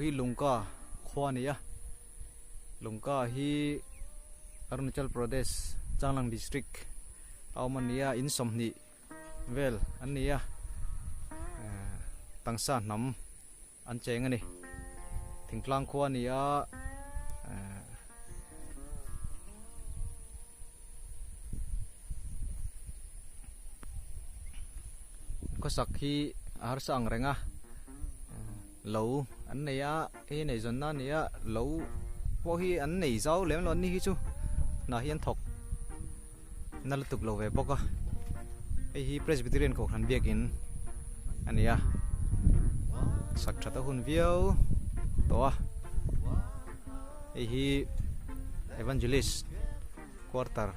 hi Lungka khua a ni a, Lungka hi Arunachal Pradesh Changlang district a awm a ni a, in 20 vel an ni a, tangsa hnam an cheng a ni. Thingtlang khua a ni a, Khawsak hi a harsa ang reng a, lo an nei a, hei nei zawn na a ni a, lo pawh hi an nei zau lem lo an ni hi chu hna hi an thawk na lutuk lo ve bawk a, hei hi Presbyterian Kohhran biakin a ni a, sak that a hun viau tawh a, hei hi Evangelist quarter.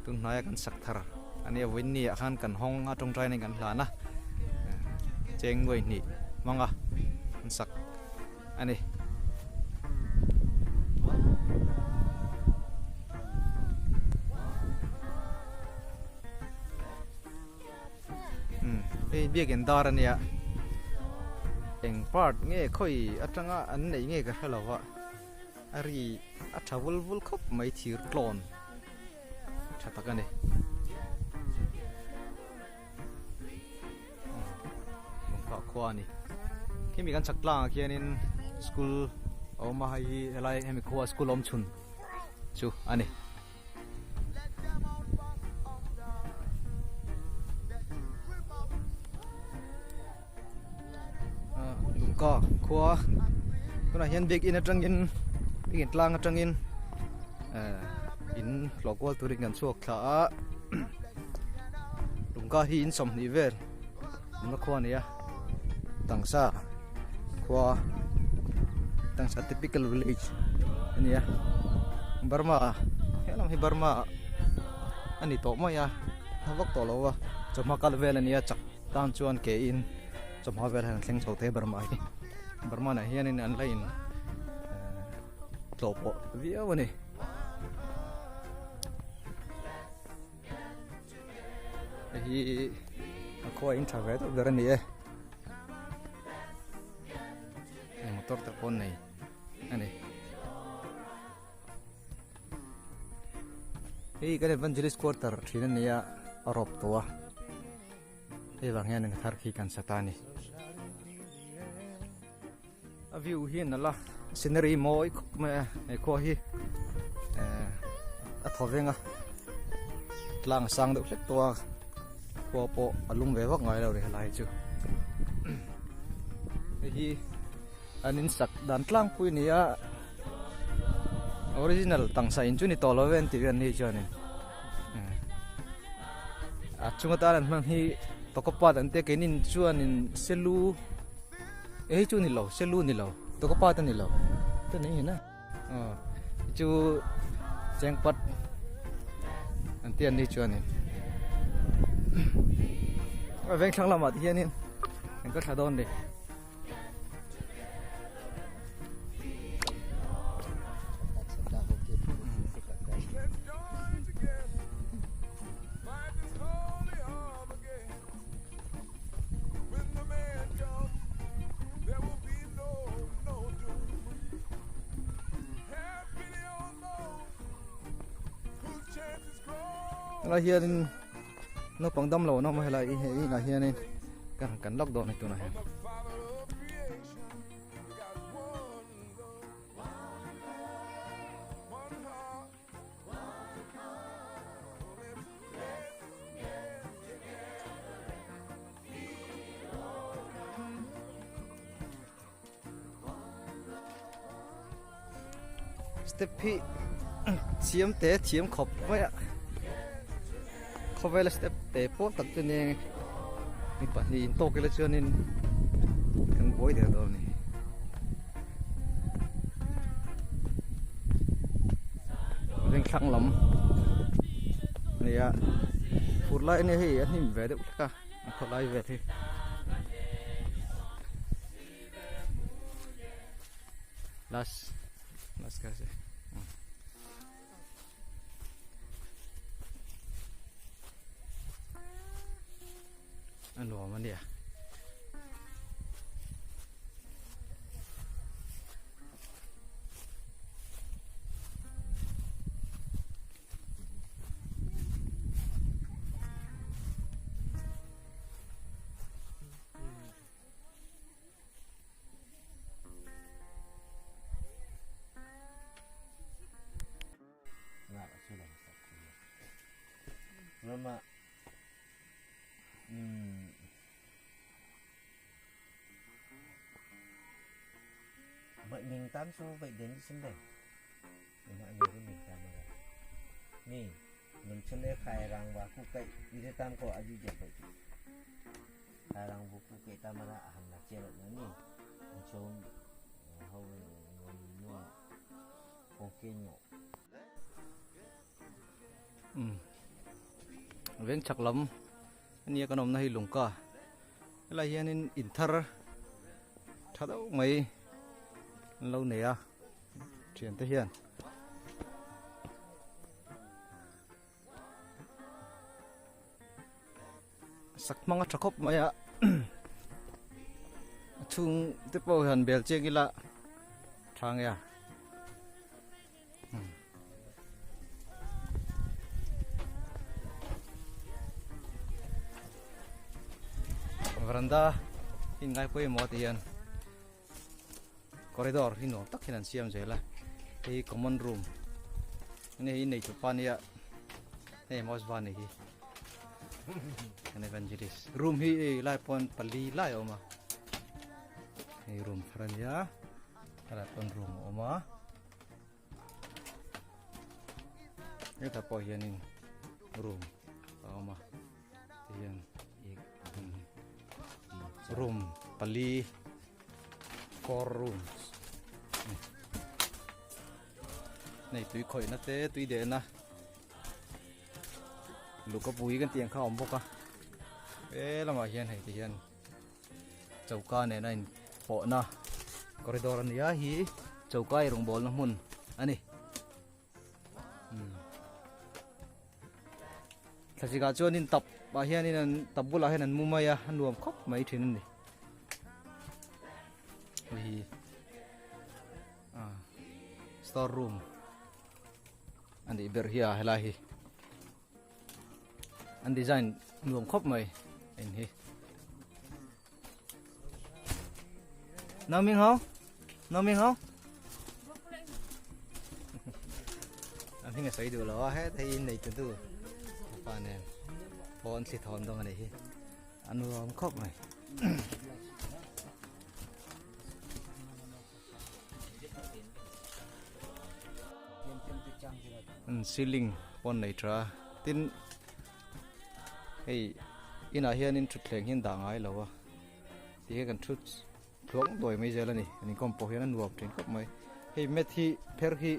Tun hnaia kan sak thar a nia vawiin ah khan kan hawng a tawngtai nen kan hlan a cheng nuai hnih hmang a an sak a ni. Hei biakin dar a nia eng part nge khawi atanga an neih nge ka hre lo va. A ri a tha vul vul khawp mai thir tlawn tha tak a ni. Lungkah khua a ni. Khimi kan chhak tlangah khianin school a awm a hei hi helai hemi khua school awm chhun chu a ni. Lungka khua tunah hian biakin atangin biakin tlang atangin in hlawh kual turin kan chhuak thla a Lungka hi in 20 vel awmna khua a ni a tangsa khua tangsa typical village a ni a Burma helam hi Burma a ni tawh mai a a vak tawh lo a chawhma kal vel a nia chak tan chuan ke in chawhma vel hian an thleng chho thei Burma hi Burma ah hianin an la in tlawh pawh viau a ni. Hei hi a khua in tha ve deuh ber a ni e motor te pawh an nei a ni hei kan evangelist quarter thin a ni a a rawp tawh a hei vang hian thar khi kan sa ta a ni a view hi a nalh a scenery mawi khawp mai a he khua hi eh a thaw veng a tlang a sang deuh hlek tawh a khua pawh a lum ve vak ngai lo ri helai chu hei hi an in sak dan tlangpui a ni a original tangsa in chu ni tawh lo ve an tih vel ni chuanin a chung atan an hmang hi tawkawpat an tia keinin chuanin selu. Hei chu ni lo selu ni lo tawkawpa te ni lo te ni hi na aw chu chengpat an ti an ni chuanin a veng thlang lamah te hianin an ka thla dawn ni. Helai hianin naupang damlo an awm a helai hei inah hianin kan lak dawn a ni tunah hian. Step hi thiam te thiam khawp mai a khawvela step te pawh tak chu nia mi pahnih in tawk ila chuanin kan buai der dawn a ni. Vengthlang lam a ni a fur lai ania hei a hnim ve deuh hlek a a khaw lai vel hi. Last last ka se. A nuam a nia. Rama umm Vậy mình tam số vậy đến xin đây. Mình hạ nhiều cái mình tam rồi. Ni, mình chân đây khai rang và cụ cậy đi thế tam có ai dạy vậy. Khai rang và cụ cậy tam ra hẳn là chia lại nữa ni. Chôn hầu mua con kia nhỏ. Um veng chak lam ania kan awmna hi lungka helai hianin in thar tha deuh mai an lo nei a thian te hian sak hmang a tha khawp mai a a chhung te pawh hian bel chiang ila tha nge a. Veranda in ngai pawimawh ti hian corridor hi nuam tak hian an siam zel a hei common room hei hi nei tupa nia hei mouse van ni hi an evangelist room hi hei lai pawn pali lai a awm a hei room thar ania helai pawn room a awm a. Hetah pawh hianin room a awm a tihian room pali four rooms nei tui khawihna te tui dehna luka pui kan tih ang kha a awm bawk a he lamah hian hei ti hian. Choka nena in pawhna corridor a ni a hi choka ei rawngbawlna hmun a ni thlasik ah chuanin tap ah hianin an tap bulah hian an mu mai a a nuam khawp mai thin a ni hei hi ah store room a nih ber hi a helai hi. An design nuam khawp mai in hi. Nau Ming Hao? Nau Ming Hao? An hing a sawi duh lo a he hei in nei tu tu pa nen pawn thli thawn dawng a ni hi a nuam khawp mai. Ceiling pawn nei tha tin hei inah hianin thutthleng hi an dah ngai lo a ti hian kan thu tluang duai mai zel a ni an inkawm pawh hian a nuam thin khawp mai hei mat hi pher hi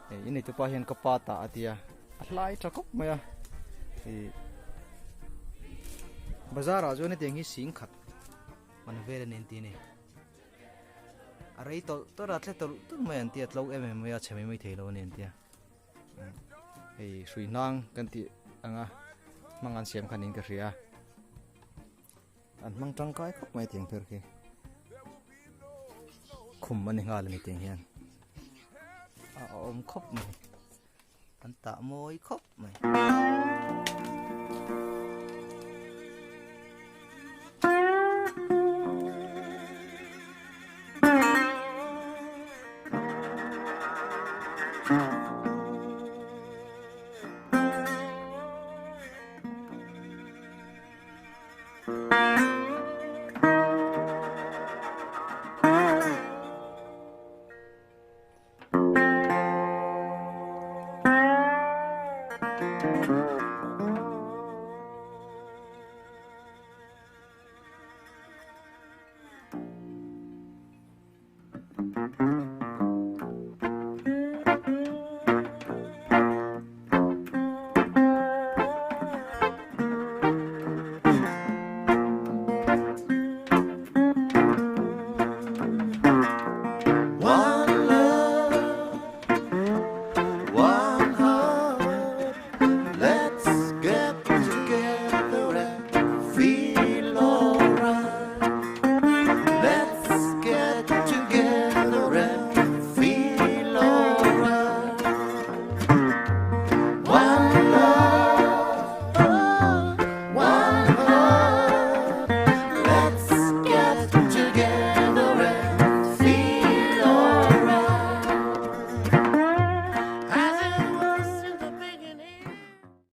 hei i neitupa hian ka pa tah a tia a hlai tha khawp mai a ih bazar ah chuan hetiang hi singkhat man vel a ni an ti a ni. A rei tawlh tawlh a, tle tawlh tawlh mai an tia, tlo em em mai a, chhe mai mai thei lo a ni an tia. Hei hrui hnang kan tih anga hmang an siam khan in ka hria. An hmang tangkai khawp mai tiang pher khi. Khum a ni nghal a ni tiang hian. A awm khawp mai. An tah mawi khawp mai.